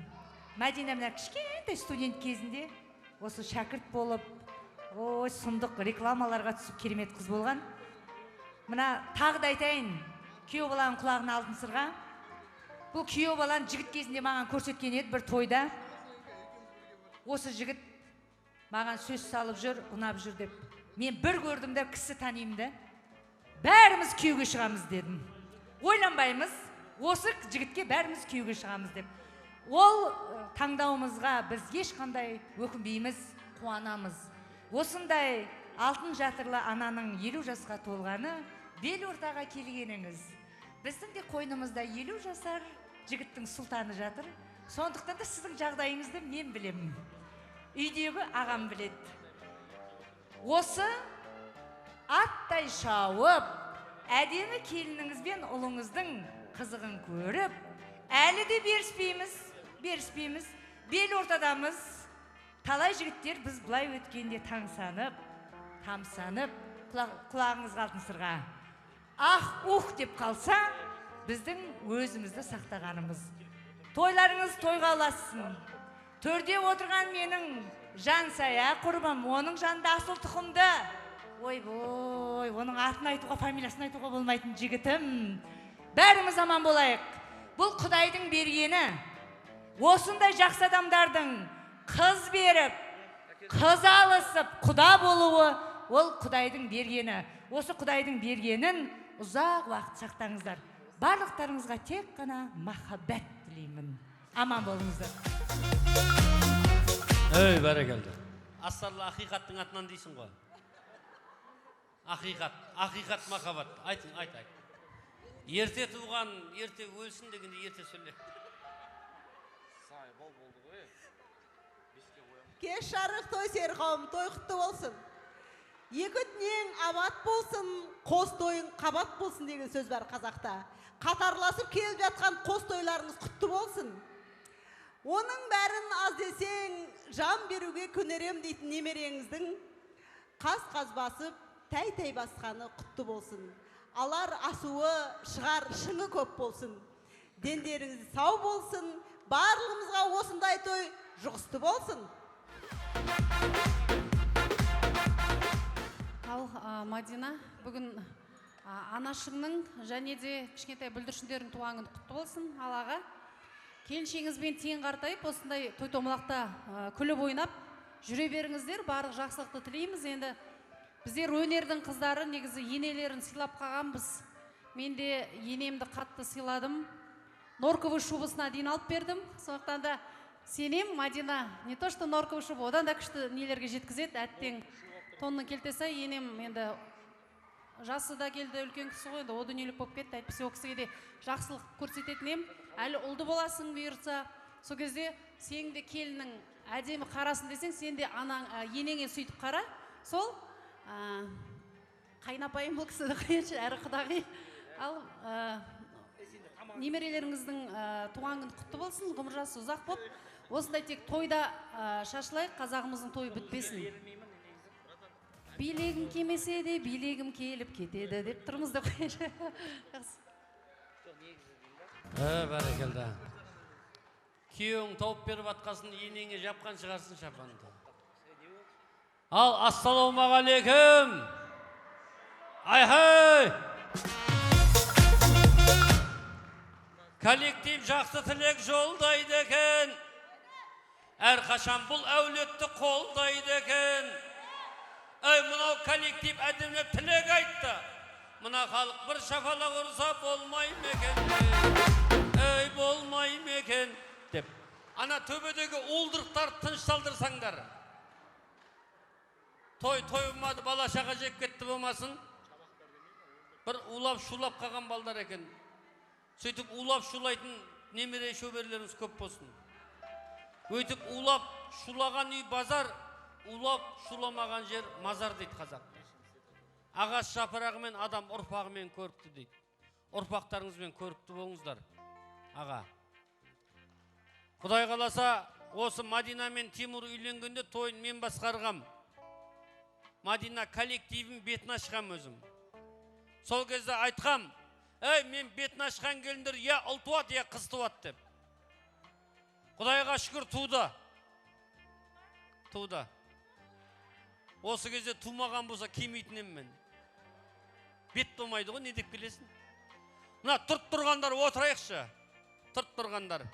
Мадина мына кішкентай студент кезінде осы шәкірт болып, ой, сұмдық рекламаларға түсіп керемет қыз болған. Мына тағы да айтайын, Күйеу баланың құлағына алтын сырға. Бұл күйеу баланы жігіт кезінде маған көрсеткен еді бір тойда. Осы жігіт маған сөз салып жүр, ұнап жүр деп. Мен бір көрдім де, кісі танимын да. Бәріміз күйеуге шығамыз дедім. Ойланбаймыз, осы жігітке бәріміз күйеуге шығамыз деп. Ол таңдауымызға біз ешқандай өкінбейміз, қуанамыз. Осындай алтын жатырлы ананың 50 жасқа толғаны, бел ортаға келгеніңіз. Біздің де қойнымызда 50 жасар жігіттің сұлтаны жатыр. Сондықтан да сіздің жағдайыңызды мен білемін. Үйдегі ағам біледі. Осы аттай шауып, әдемі келініңіз бен ұлыңыздың қызығын көріп, әлі де беріспейміз, бел ортадамыз. Талай жігіттер біз былай өткенде таңсанып, тамсанып, құлағыңызға алтын сырға. Ах, ух деп қалса, біздің өзімізді сақтағанымыз. Тойларыңыз тойға ұлассын. Төрде отырған менің Жансая құрбым, оның жанында асыл тұқымды. Ойбой, оның атын айтуға, фамилиясын айтуға болмайтын жігітім. Бәріміз аман болайық. Бұл Құдайдың бергені. Осындай жақсы адамдардың қыз беріп, қыз алысып, құда болуы, ол Құдайдың бергені. Осы Құдайдың бергенін ұзақ уақыт сақтаңыздар. Барлықтарыңызға тек қана махаббат тілеймін. Аман болыңыздар. Ей, бәрекелді. Астарлы ақиқаттың атынан дейсің ғой. Ақиқат, ақиқат махаббат. Айтың, айт, айт. Ерте туған, ерте өлсін дегенде ерте сөйле. Кеш жарық той сері қауым, той құтты болсын. Екі дүниең абат болсын, қос тойың қабат болсын деген сөз бар қазақта. Қатарласып келіп жатқан қос тойларыңыз құтты болсын. Оның бәрін аз десең, жан беруге көнерем дейтін немереңіздің қаз-қаз басып, тәй-тәй басқаны құтты болсын. Алар асуы, шығар шыңы көп болсын. Дендеріңіз сау болсын, барлығымызға осындай той жұғысты болсын. Ал, Мадина, бүгін анашыңның және де кішкентай бүлдіршіндердің туған күні құтты болсын, аллаға. Келіншегіңізбен тең қартайып, осындай той томалақта күліп ойнап жүре беріңіздер, барлық жақсылықты тілейміз. Енді біздер өнердің қыздары негізі енелерін сыйлап қалғанбыз. Мен де енемді қатты сыйладым. Норковый шубасына дейін алып бердім. Сондықтан да сенем, Мадина, не то что норковый шуба, одан да күшті нелерге жеткізеді, әттең тонның келтесі. Енем енді жасы да келді, үлкен кісі ғой, енді о дүниелік болып кетті, әйтпесе ол кісіге де жақсылық көрсететін ем. Әлі ұлды боласың бұйыртса, сол кезде сенің де келінің әдемі қарасын десең, сен де анаң, енеңе сөйтіп қара. Сол қайынапайым бұл кісі қайыншы, әрі құдағи. Ал немерелеріңіздің туған күні құтты болсын, ғұмыр жасы ұзақ болып, осындай тек тойда шашылайық, қазағымыздың тойы бітпесін. Билегім келмесе де, билегім келіп кетеді деп тұрмыз деп қояйыншы. Жақсы. Бәрекелді. Күйеуің тауып беріп атқасын, енеңе жапқан шығарсын шапанды. Ал, ассалаумағалейкум. Айхай! Коллектив жақсы тілек жолдайды екен. Әрқашан бұл әулетті қолдайды екен. Әй, мынау коллектив әдемілеп тілек айтты. Мына халық бір шапалақ ұрса болмай ма екен? Әй, болмай ма екен деп. Ана төбедегі уылдырықтарды тынышталдырсаңдар. Той той болмады, бала шаға жеп кетті болмасын. Бір улап шулап қалған балдар екен. Сөйтіп улап шулайтын немере шөберелеріміз көп болсын. Өйтіп улап шулаған үй базар, улап шуламаған жер мазар дейді қазақ. Ағаш жапырағымен адам ұрпағымен көрікті дейді. Ұрпақтарыңызбен көрікті болыңыздар, аға. Құдай қаласа, осы Мадина мен Тимур үйленгенде тойын мен басқарғам. Мадина коллективін бетін ашқам өзім. Сол кезде айтқам, әй, мен бетін ашқан келіндер я ұл туады, я қыз туады деп. Құдайға шүкір туды. Туды. Осы кезде тумаған болса келмейтін едім мен. Бет болмайды ғой, не деп келесің? Мына тұрып тұрғандар отырайықшы. Тұрып тұрғандар.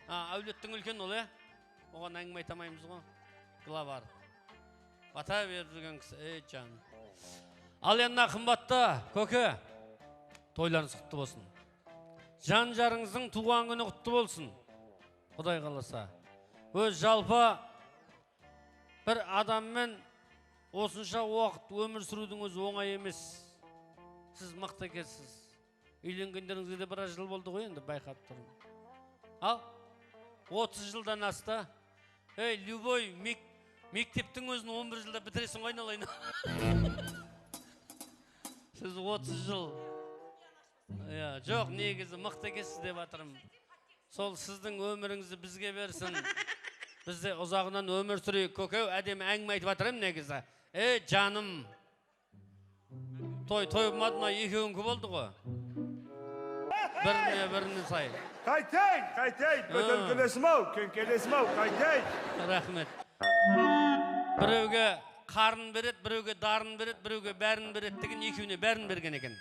Әулеттің үлкен ол, Оған әңгіме айта алмаймыз ғой. Главар. Бата беріп жүрген кісі, ей жаным. Ал енді мына қымбатты көке, тойларыңыз құтты болсын. Жан жарыңыздың туған күні құтты болсын. Құдай қаласа. Өз жалпы бір адаммен осынша уақыт өмір сүрудің өзі оңай емес. Сіз мықты екенсіз. Үйленгендеріңізге де біраз жыл болды ғой енді, байқап тұрмын. Ал 30 жылдан асты. Ей, любой мектептің өзін 11 жылда бітіресің ғой, айналайын. Сіз 30 жыл. Иә, жоқ, негізі мықты екенсіз деп жатырмын. Сол сіздің өміріңізді бізге берсін. Біз де ұзағынан өмір сүрейік. Көкеу әдемі әңгіме айтып жатырмын негізі. Ей, жаным. Той той болмады ма, екеуіңкі болды ғой. Біріне біріне сай. Қайтайын, қайтайын, бөтелкелесім ау, кеңкелесім ау, қайтайын. Рахмет. Біреуге қарын береді, біреуге дарын береді, біреуге бәрін береді деген, екеуіне бәрін берген екен.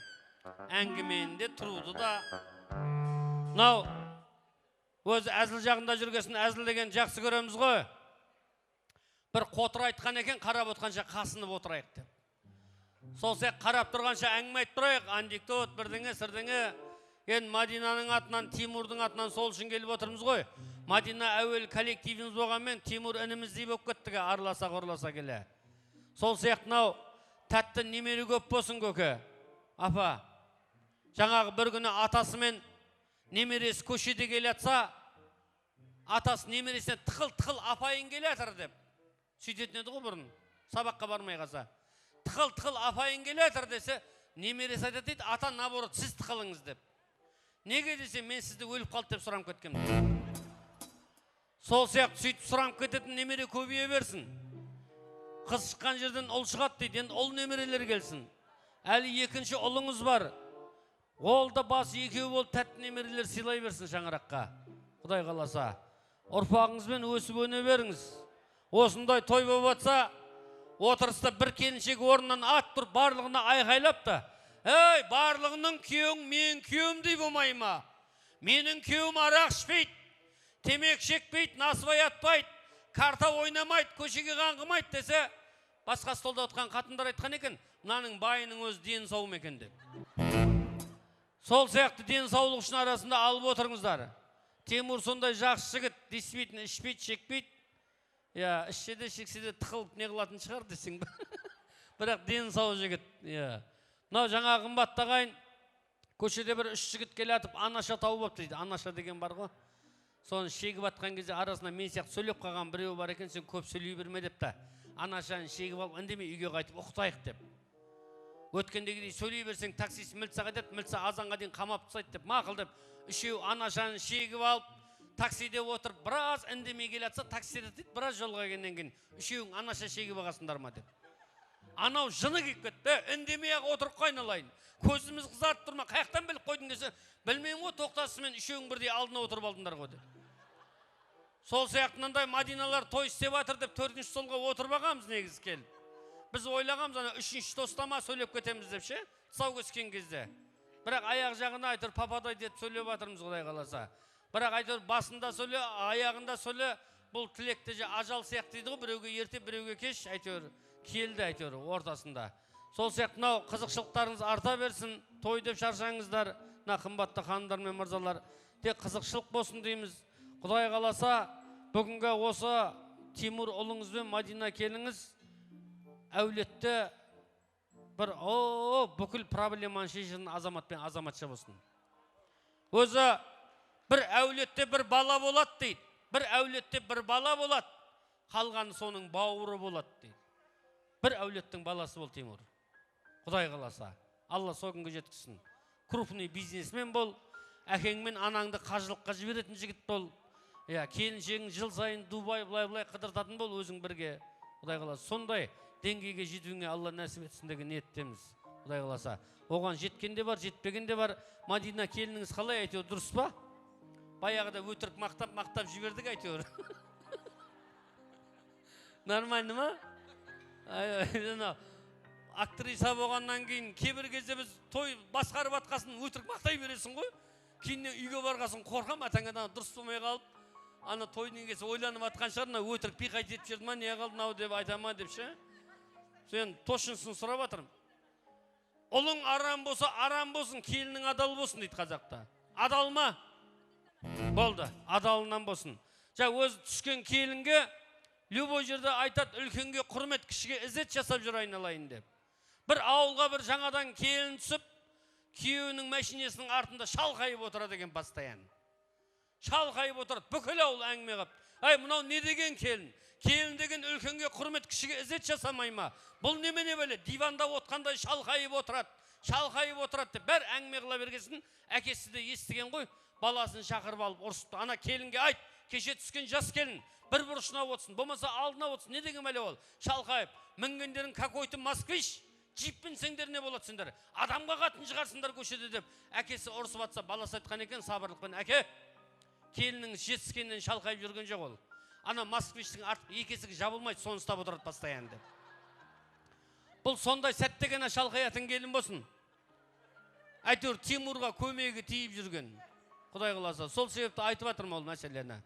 Әңгімені де, тұруды да. Мынау өзі әзіл жағында жүргесін, әзіл деген жақсы көреміз ғой. Бір қотыр айтқан екен, қарап отқанша қасынып отырайық деп. Сол сияқты қарап тұрғанша әңгіме айтып тұрайық, анекдот, бірдеңе, сірдеңе. Енді Мадинаның атынан, Тимурдың атынан сол үшін келіп отырмыз ғой. Мадина әуел коллективіміз болғанмен Тимур ініміздей болып кеттік, араласа қорласа келе. Сол сияқты мынау тәтті немере көп болсын көке. Апа, жаңағы бір күні атасы мен немересі көшеде келе жатса, атасы немересіне тықыл-тықыл апайың келе жатыр деп. Сөйтетін еді ғой бұрын, сабаққа бармай қалса. Тықыл-тықыл апайың келе жатыр десе, немересі айтады дейді, ата наоборот сіз тықылыңыз деп. Неге десе, мен сізді өліп қалды деп сұранып кеткенмін. Сол сияқты сөйтіп сұранып кететін немере көбейе берсін. Қыз шыққан жерден ұл шығады дейді, енді ұл немерелер келсін. Әлі екінші ұлыңыз бар. Ол да басы екеуі болып тәтті немерелер сыйлай берсін шаңыраққа. Құдай қаласа. Ұрпағыңызбен өсіп өне беріңіз. Осындай той болып жатса, отырыста бір келіншек орнынан ат тұрып барлығына айқайлап та, ей, барлығының күйеуің менің күйеуімдей болмай ма? Менің күйеуім арақ ішпейді, темекі шекпейді, насыбай атпайды, карта ойнамайды, көшеге қаңғымайды десе, басқа столда отырған қатындар айтқан екен, мынаның байының өзі дені сау ма екен деп. Сол сияқты денсаулық үшін арасында алып отырыңыздар. Тимур сондай жақсы жігіт, действительно ішпейді, шекпейді. Я, ішсе де шексе де тықылып не қылатын шығар десең. Бірақ дені сау жігіт. Я. Мынау жаңа қымбатты ағайын, көшеде бір үш жігіт келе жатып анаша тауып алыпты дейді. Анаша деген бар ғой. Соны шегіп атқан кезде арасында мен сияқты сөйлеп қалған біреу бар екен, сен көп сөйлей берме деп та. Анашаны шегіп алып үндемей үйге қайтып ұқтайық деп. Өткендегідей сөйлей берсең таксист милицияға айтады, милиция азанға дейін қамап тастайды деп, мақұл деп. Үшеуі анашаны шегіп алып таксиде отырып біраз үндемей келе жатса, таксиде дейді, біраз жолға келгеннен кейін үшеуің анаша шегіп алғансыңдар ма деп. Анау жыны келіп кетті, үндемей-ақ отырып қайналайын. Көзіміз қызарып тұр ма, қаяқтан біліп қойдың десе, білмеймін ғой, тоқтасымен үшеуің бірдей алдына отырып алдыңдар ғой деп. Сол сияқты мынандай Мадиналар той істеп жатыр деп төртінші столға отырып алғанбыз негізі келіп. Біз ойлағанбыз ана үшінші тостама сөйлеп кетеміз деп ше, тұсау кескен кезде. Бірақ аяқ жағына әйтеуір пападай деп сөйлеп жатырмыз Құдай қаласа. Бірақ әйтеуір басында сөйле, аяғында сөйле, бұл тілекте ажал сияқты дейді ғой, біреуге ерте, біреуге кеш, әйтеуір келді әйтеуір ортасында. Сол сияқты мынау қызықшылықтарыңыз арта берсін, той деп шаршаңыздар, мына қымбатты ханымдар мен мырзалар, тек қызықшылық болсын дейміз. Құдай қаласа, бүгінгі осы Тимур ұлыңыз бен Мадина келіңіз, әулетті бір бүкіл проблеманы шешетін азамат пен азаматша болсын. Өзі бір әулетте бір бала болады дейді, бір әулетте бір бала болады, қалғаны соның бауыры болады дейді. Бір әулеттің баласы бол Тимур. Құдай қаласа, Алла сол күнге жеткізсін. Крупный бизнесмен бол, әкең мен анаңды қажылыққа жіберетін жігіт бол. Я, келіншегің жыл сайын Дубай былай-былай қыдыртатын бол өзің бірге. Құдай қаласа, сондай деңгейге жетуіңе Алла нәсіп етсін деген ниеттеміз. Құдай қаласа. Оған жеткен де бар, жетпеген де бар. Мадина келініңіз қалай әйтеуір дұрыс па? Баяғыда өтірік мақтап-мақтап жібердік әйтеуір. Нормально ма? Актриса болғаннан кейін кейбір кезде біз той басқарып атқасын өтірік мақтай бересің ғой. Кейіннен үйге барғасын қорқам, атаңадан дұрыс болмай қалып, ана тойдың иесі ойланып атқан шығар, мына өтірік пиқайт етіп жіберді ма, не қалды мынау деп айта ма деп ше. Сен точнысын сұрап жатырмын. Ұлың арам болса, арам болсын, келінің адал болсын дейді қазақта. Адал ма? Болды, адалынан болсын. Жа өзі түскен келінге любой жерде айтады, үлкенге құрмет, кішіге ізет жасап жүр айналайын деп. Бір ауылға бір жаңадан келін түсіп, күйеуінің машинесінің артында шалқайып отырады екен постоянно. Шалқайып отырады, бүкіл ауыл әңгіме қылып. Ай, мынау не деген келін? Келін деген үлкенге құрмет, кішіге ізет жасамай ма? Бұл немене бәле? Диванда отқандай шалқайып отырады, шалқайып отырады деп бәрі әңгіме қыла бергесін, әкесі де естіген ғой, баласын шақырып алып ұрысты. Ана келінге айт, кеше түскен жас келін, бір бұрышына отырсын, болмаса алдына отырсын, не деген бәле ол? Шалқайып, мінгендерің какой-то москвич, джип мінсеңдер не болады сендер? Адамға қатын шығарсыңдар көшеде деп әкесі ұрысып атса, баласы айтқан екен сабырлықпен, әке, келіннің жетіскеннен шалқайып жүрген жоқ ол. Ана москвичтің артық екі есігі жабылмайды, соны ұстап отырады постоянно деп. Бұл сондай сәтте ғана шалқаятын келін болсын. Әйтеуір Тимурға көмегі тиіп жүрген. Құдай қаласа, сол себепті айтып жатырмын ол мәселені.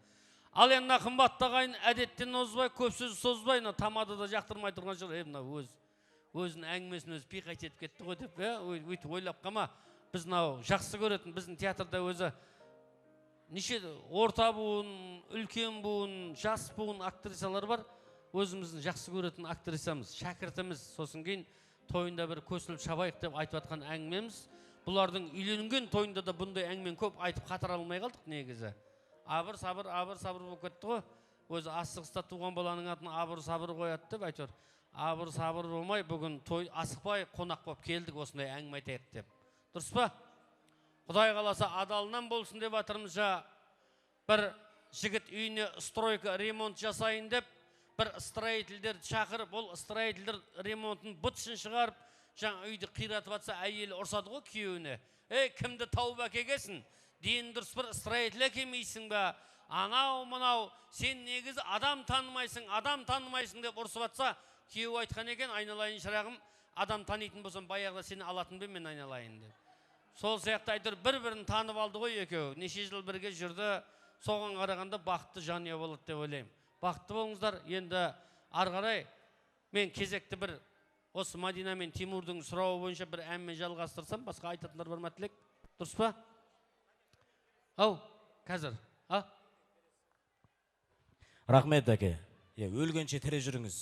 Ал енді мына қымбатты ағайын әдеттен озбай, көп сөз созбай, мына тамада да жақтырмай тұрған шығар. Мына өзінің әңгімесін өзі пиқайт етіп кетті ғой деп, өйтіп ойлап қалма. Біз мынау жақсы көретін, біздің театрда өзі неше орта буын, үлкен буын, жас буын актрисалар бар. Өзіміздің жақсы көретін актрисамыз, шәкіртіміз. Сосын кейін тойында бір көсіліп шабайық деп айтып жатқан әңгімеміз. Бұлардың үйленген тойында да бұндай әңгімені көп айтып қатыра алмай қалдық негізі. Абыр сабыр, абыр сабыр болып кетті ғой. Өзі асығыста туған баланың атын абыр сабыр қояды деп әйтеуір. Абыр сабыр болмай бүгін той асықпай қонақ болып келдік осындай әңгіме айтайық деп. Дұрыс па? Құдай қаласа адалынан болсын деп жатырмыз. Бір жігіт үйіне стройка ремонт жасайын деп бір строительдерді шақырып, ол строительдер ремонтын быт-шытын шығарып, жаңа үйді қиратып атса, әйелі ұрсады ғой күйеуіне. Ей, кімді тауып әкегесін? Дені дұрыс бір строитель әкемейсің ба? Анау мынау, сен негізі адам танымайсың, адам танымайсың деп ұрсып атса, күйеуі айтқан екен, айналайын шырағым, адам танитын болсам баяғыда сені алатын ба мен айналайын деп. Сол сияқты әйтеуір бір-бірін танып алды ғой екеуі. Неше жыл бірге жүрді, соған қарағанда бақытты жанұя болады деп ойлаймын. Бақытты болыңыздар. Енді ары қарай мен кезекті бір осы Мадина мен Тимурдың сұрауы бойынша бір әңгіме жалғастырсам, басқа айтатындар бар ма тілек? Дұрыс па? Ау, қазір. А? Рахмет, әке. Өлгенше тірі жүріңіз.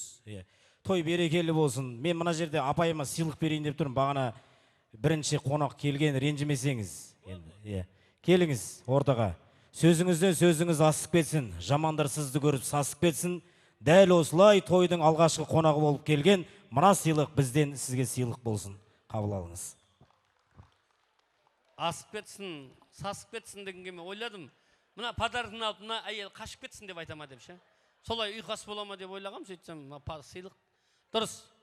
Той берекелі болсын. Мен мына жерде апайыма сыйлық берейін деп тұрмын. Бағана бірінші қонақ келген, ренжімесеңіз. Енді, келіңіз ортаға. Сөзіңізден сөзіңіз асып кетсін, жамандар сізді көріп сасып кетсін. Дәл осылай тойдың алғашқы қонағы болып келген мына сыйлық бізден сізге сыйлық болсын. Қабыл алыңыз. Асып кетсін, сасып кетсін дегенге мен ойладым. Мына подарканы алып, мына әйел қашып кетсін деп айта ма деп ше. Солай ұйқас бола ма деп ойлағам, сөйтсем мына сыйлық дұрыс.